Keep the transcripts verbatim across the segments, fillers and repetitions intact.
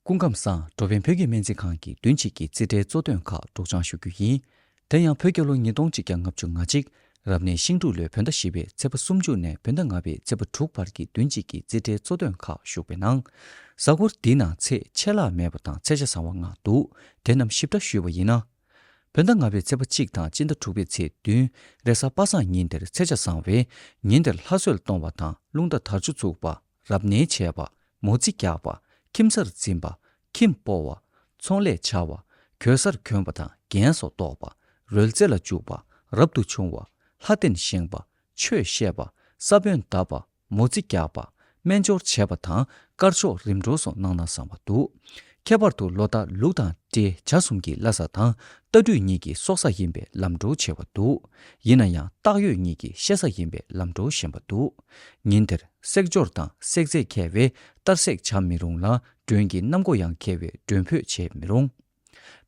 སྐུ་ཁམས་བཟང་། འགྲོ་ཕན་བོད་ཀྱི་སྨན་རྩིས་ཁང་གི་བདུན་གཅིག་གི་རྩིས་ཁྲའི་གཙོ་དོན་ཁག་སྒྲོག་སྦྱང་ཞུ་རྒྱུ་ཡིན། དེ་ཡང་བོད་རྒྱལ་ལོ་ཉིས་སྟོང་གཅིག་བརྒྱ་ལྔ་བཅུ་ང་གཅིག་རབ་གནས་ཤིང་འབྲུག་ལོའི་བོད་ཟླ་བཞི་པའི་ཚེས་པ་སུམ་ཅུ་ནས་བོད་ཟླ་ལྔ་པའི་ཚེས་པ་དྲུག་བར་གྱི་བདུན་གཅིག་གི་རྩིས་ཁྲའི་གཙོ་དོན་ཁག་ཞུགས་པའི་ནང་། གཟའ་འཁོར་འདིའི་ནང་ཚེས་ཆད་ལྷག་མེད་པ་དང་ཚེས་ཆ་བཟང་བ་ལྔ་འདུག་དེ་རྣམས་ཞིབ་ཕྲ་ཞུས་པ་ཡིན་ན། བོད་ཟླ་ལྔ་པའི་ཚེས་པ་གཅིག་དང་སྤྱི་ཟླ་དྲུག་པའི་ཚེས་བདུན། རེས་གཟའ་པ་སངས་ཉིན་དེར་ཚེས་ཆ་བཟང་བས། ཉིན་དེར་ལྷ་གསོལ་གཏོང་བ་དང་རླུང་རྟ་དར་ལྕོག་བཙུགས་པ། རབ་གནས་བྱས་པ། མོ་རྩིས་རྒྱག་པ། ཁྱིམ་གསར་འཛིན་པ། ཁྱིམ་སྤོ་བ། ཚོང་ལས་བྱ་བ། གོས་གསར་གྱོན་པ་དང་རྒྱན་སོགས་གཏོགས་པ། རོལ་རྩེད་ལ་འཇུག་པ། རབ་ཏུ་བྱུང་བ། ལྷ་རྟེན་བཞེངས་པ། ཆོས་བཤད་པ། ས་བོན་བཏབ་པ། མོ་རྩིས་རྒྱག་པ། སྨན་སྦྱོར་བྱས་པ་དང་དཀར་ཕྱོགས་རིམ་གྲོ་སོགས་གནང་ན་བཟང་བ་འདུག་ཁྱད་པར་དུ་ལོ་རྟགས་ལུག་དང་སྤྲེལ་བྱ་གསུམ་གྱི་བླ་གཟའ་དང་རྟ་སྦྲུལ་གཉིས་ཀྱི་སྲོག་གཟའ་ཡིན་པས་ལམ་འགྲོ་ཆེ་བ་འདུག་ཡིན་ན་ཡང་སྟག་ཡོས་གཉིས་ཀྱི་གཤེད་གཟའ་ཡིན་པས་ལམ་འགྲོ་ཞན་པ་འདུག་ཉིན་དེར་བསྲེག་སྦྱོར་དང་བསྲེག་རྫས་འཁེལ་བས་གཏར་སྲེག་བྱ་མི་རུང་ལ། མགྲོན་གྱི་གནམ་སྒོ་ཡང་འཁེལ་བས་མགྲོན་འབོད་བྱེད་མི་རུང་།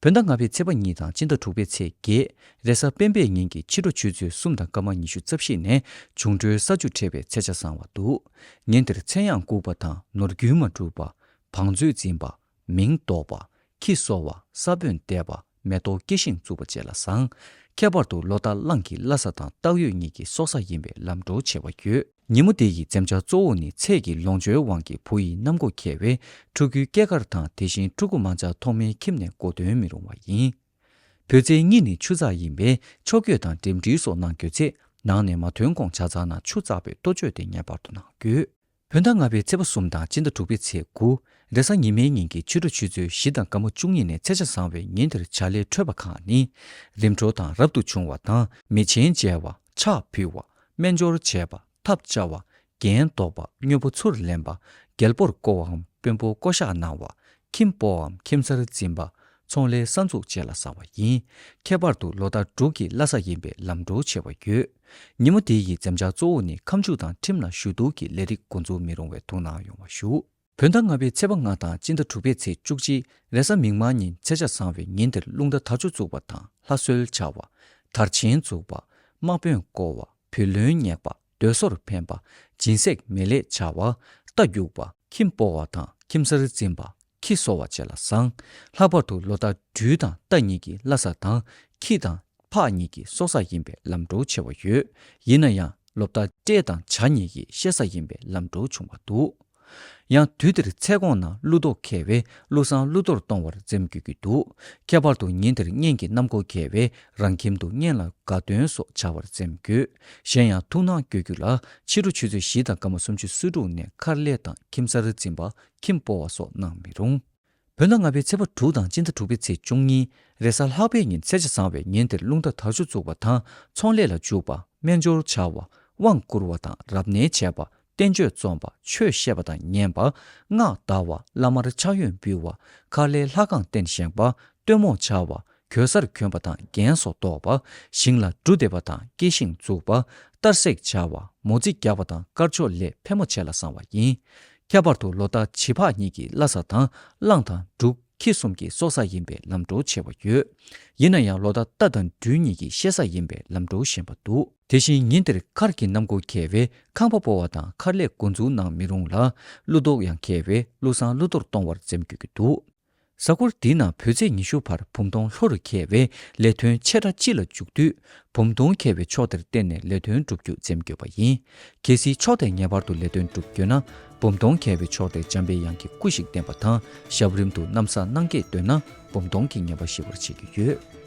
བོད་ཟླ་ལྔ་པའི་ཚེས་པ་གཉིས་དང་སྤྱི་ཟླ་དྲུག་པའི་ཚེས་བརྒྱད། རེས་གཟའ་སྤེན་པའི་ཉིན་གྱི་ཕྱི་དྲོ་ཆུ་ཚོད་གསུམ་དང་སྐར་མ་ཉི་ཤུ་རྩ་བཞི་ནས་འབྱུང་འཕྲོད་ས་ཆུ་འཕྲད་པའི་ཚེས་ཆ་བཟང་བ་འདུག་ཉིན་དེར་མཚན་ཡང་བཀུག་པ་དང་ནོར་རྒྱུན་མ་སྒྲུབ་པ། བང་མཛོད་འཛིན་པ། མིང་འདོགས་པ། ཁྱི་གསོ་བ། ས་བོན་འདེབས་པ། མེ་ཏོག་སྐྱེ་ཤིང་བཙུགས་པ་བཅས་ལ་བཟང་། ཁྱད་པར་དུ་ལོ་རྟགས་གླང་གི་བླ་གཟའ་དང་སྟག་ཡོས་གཉིས་ཀྱི་སྲོག་གཟའ་ཡིན་པས་ལམ་འགྲོ་ཆེ་བ་ཡོད། ཉིན་མོ་འདི་ཡི་འཛེམ་བྱ་གཙོ་བོ་ནི་ཚེས་ཀྱི་ལོངས་སྤྱོད་དབང་གིས་བུ་ཡི་གནམ་སྒོ་འཁེལ་བས་ཕྲུ་གུའི་སྐྱེས་སྐར་དང་དེ་བཞིན་ཕྲུ་གུ་མ་འཇགས་ཐོག་མའི་ཁྱིམ་ནས་གོ་སྟོན་མི་རུང་བ་ཡིན། བོད་ཚེས་གཉིས་ནི་ཆུ་ཚགས་ཡིན་པས་ཕྱོགས་བསྐྱོད་དང་འགྲིམ་འགྲུལ་སོགས་གནང་རྒྱུ་ཚེ་ནང་ནས་མ་ཐོན་གོང་ཇ་ཚགས་ནང་ཆུ་བཙགས་པའི་གཏོ་བཅོས་དེ་ངེས་པར་དུ་གནང་དགོས། བོད་ཟླ་ལྔ་པའི་ཚེས་པ་གསུམ་དང་སྤྱི་ཟླ་དྲུག་པའི་ཚེས་དགུ། རེས་གཟའ་ཉི་མའི་ཉིན་གྱི་ཕྱི་དྲོ་ཆུ་ཚོད་བཞི་དང་སྐར་མ་བཅུ་གཉིས་ནས་ཚེས་ཆ་བཟང་བའི་ཉིན་དེར་བྱ་ལས་འཕྲོད་པ་ཁག་ནི། རིམ་གྲོ་དང་རབ་ཏུ་བྱུང་བ་དང་མི་ཆེན་མཇལ་བ། ཕྱག་ཕུལ་བ། སྨན་སྦྱོར་བྱས་པ། ཐབ་བཅའ་བ། རྒྱན་འདོགས་པ། དངོས་པོ་ཚུར་ལེན་པ། རྒྱལ་པོར་བསྐོ་བའམ་དཔོན་པོ་བསྐོ་བཞག་གནང་བ། ཁྱིམ་སྤོ་བའམ་ཁྱིམ་གསར་འཛིན་པ། ཚོང་ལས་གསར་འཛུགས་བཅས་ལ་བཟང་བ་ཡིན། ཁྱད་པར་དུ་ལོ་རྟགས་འབྲུག་གི་བླ་གཟའ་ཡིན་པས་ལམ་འགྲོ་ཆེ་བ་ཡོད། ཉིན་མོ་འདི་ཡི་འཛེམ་བྱ་གཙོ་བོ་ནི་ཁ་མཆུ་དང་ཁྲིམས་ལ་ཞུ་གཏུག་གི་ལས་རིགས་འགོ་འཛུགས་མི་རུང་བའི་ཐུགས་སྣང་ཡོང་བ་ཞུ། བོད་ཟླ་ལྔ་པའི་ཚེས་པ་ལྔ་དང་སྤྱི་ཟླ་དྲུག་པའི་ཚེས་བཅུ་གཅིག་རེས་གཟའ་མིག་དམར་ཉིན་ཚེས་ཆ་བཟང་བའི་ཉིན་དེར་རླུང་རྟ་དར་ལྕོག་བཙུགས་པ་དང་ལྷ་གསོལ་བྱ་བ། དར་ཆེན་འཛུགས་པ། དམག་དཔོན་བསྐོ་བ། བུ་ལོན་བསྙེགས་པ། སྡོད་སོར་འཕེན་པ། སྦྱིན་སྲེག་མེ་ལེགས་བྱ་བ། རྟ་རྒྱུག་པ། ཁྱིམ་སྤོ་བ་དང་ཁྱིམ་གསར་འཛིན་པ། ཁྱི་གསོ་བ་བཅས་ལ་བཟང་། ལྷག་པར་དུ་ལོ་རྟགས་སྦྲུལ་དང་རྟ་གཉིས་ཀྱི་བླ་གཟའ་དང་ཁྱི་དང་ཕག་གཉིས་ཀྱི་སྲོག་གཟའ་ཡིན་པས་ལམ་འགྲོ་ཆེ་བ་ཡོད། ཡིན་ན་ཡང་ལོ་རྟགས་སྤྲེལ་དང་བྱ་གཉིས་ཀྱི་གཤེད་གཟའ་ཡིན་པས་ལམ་འགྲོ་ཆུང་བ་འདུག་ཡང་དུས་དེར་ཚལ་གོང་ན་ཀླུ་གཏོགས་འཁེལ་བས་ཀླུ་བཟང་ཀླུ་གཏོར་གཏོང་བར་འཛེམ་དགོས་ཀྱི་འདུག་ཁྱད་པར་དུ་ཉིན་དེར་གཉན་གྱི་གནམ་སྒོ་འཁེལ་བས་རང་ཁྱིམ་དུ་གཉན་ལ་དགའ་སྟོན་སོགས་བྱ་བར་འཛེམ་དགོས། གཞན་ཡང་ཐུགས་སྣང་བསྐྱོད་རྒྱུ་ལ་ཕྱི་དྲོ་ཆུ་ཚོད་བཞི་དང་སྐར་མ་སུམ་ཅུ་སོ་དྲུག་ནས་མཁར་ལས་དང་ཁྱིམ་གསར་འཛིན་པ། ཁྱིམ་སྤོ་བ་སོགས་གནང་མི་རུང་། བོད་ཟླ་ལྔ་པའི་ཚེས་པ་དྲུག་དང་སྤྱི་ཟླ་དྲུག་པའི་ཚེས་བཅུ་གཉིས། རེས་གཟའ་ལྷག་པའི་ཉིན་ཚེས་ཆ་བཟང་བའི་ཉིན་དེར་རླུང་རྟ་དར་ལྕོག་བཙུགས་པ་དང་ཚོང་ལས་ལ་འཇུག་པ། སྨན་སྦྱོར་བྱ་བ། དབང་བསྐུར་བ་དང་རབ་གནས་བྱས་པ། བསྟན་བཅོས་རྩོམ་པ། ཆོས་བཤད་པ་དང་ཉན་པ། སྔགས་བཟླ་བ། བླ་མར་ཕྱག་གཡོན་འབུལ་བ། མཁར་ལས་ལྷ་ཁང་རྟེན་བཞེངས་པ། སྟོན་མོ་བྱ་བ། གོས་གསར་གྱོན་པ་དང་རྒྱན་སོགས་འདོགས་པ། ཞིང་ལ་འབྲུ་འདེབས་པ་དང་སྐྱེ་ཤིང་འཛུགས་པ། གཏར་སྲེག་བྱ་བ། མོ་རྩིས་རྒྱག་པ་དང་དཀར་ཕྱོགས་ལས་ཕལ་མོ་ཆེ་ལ་བཟང་བ་ཡིན། ཁྱད་པར་དུ་ལོ་རྟགས་བྱི་ཕག་གཉིས་ཀྱི་བླ་གཟའ་དང་གླང་དང་འབྲུག་ཁྱི་གསུམ་གྱི་སྲོག་གཟའ་ཡིན་པས་ལམ་འགྲོ་ཆེ་བ་ཡོད། ཡིན་ན་ཡང་ལོ་རྟགས་རྟ་དང་སྦྲུལ་གཉིས་ཀྱི་གཤེད་གཟའ་ཡིན་པས་ལམ་འགྲོ་ཞན་པ་འདུག་དེ་བཞིན་ཉིན་དེར་མཁར་གྱི་གནམ་སྒོ་འཁེལ་བས་ཁང་པ་སྤོ་བ་དང་མཁར་ལས་འགོ་འཛུགས་གནང་མི་རུང་ལ། ཀླུ་གཏོགས་ཡང་འཁེལ་བས་ཀླུ་བཟང་ཀླུ་གཏོར་གཏོང་བར་འཛེམ་དགོས་ཀྱི་འདུག་གཟའ་འཁོར་འདིའི་ནང་བོད་ཚེས་ཉི་ཤུ་བར་བུམ་སྟོང་ལྷོ་རུ་འཁེལ་བས་ལས་དོན་ཆེ་ཕྲ་སྤྱི་ལ་འཇུག་དུས། བུམ་སྟོང་འཁེལ་བའི་ཕྱོགས་དེར་བརྟེན་ནས་ལས་དོན་སྒྲུབ་རྒྱུ་འཛེམ་དགོས་པ་ཡིན། གལ་སྲིད་ཕྱོགས་དེར་ངེས་པར་དུ་ལས་དོན་སྒྲུབ་དགོས་ན། བུམ་སྟོང་འཁེལ་བའི་ཕྱོགས་དེར་འཇམ་པའི་དབྱངས་ཀྱི་སྐུ་ཞིག་བསྟན་པ་དང་ཞབས་རིམ་དུ་གནམ་ས་གནང་སྐྱེས་འདོད་ན་བུམ་སྟོང་གི་ངེས་པ་ཞི་བར་བྱེད་ཀྱི་ཡོད།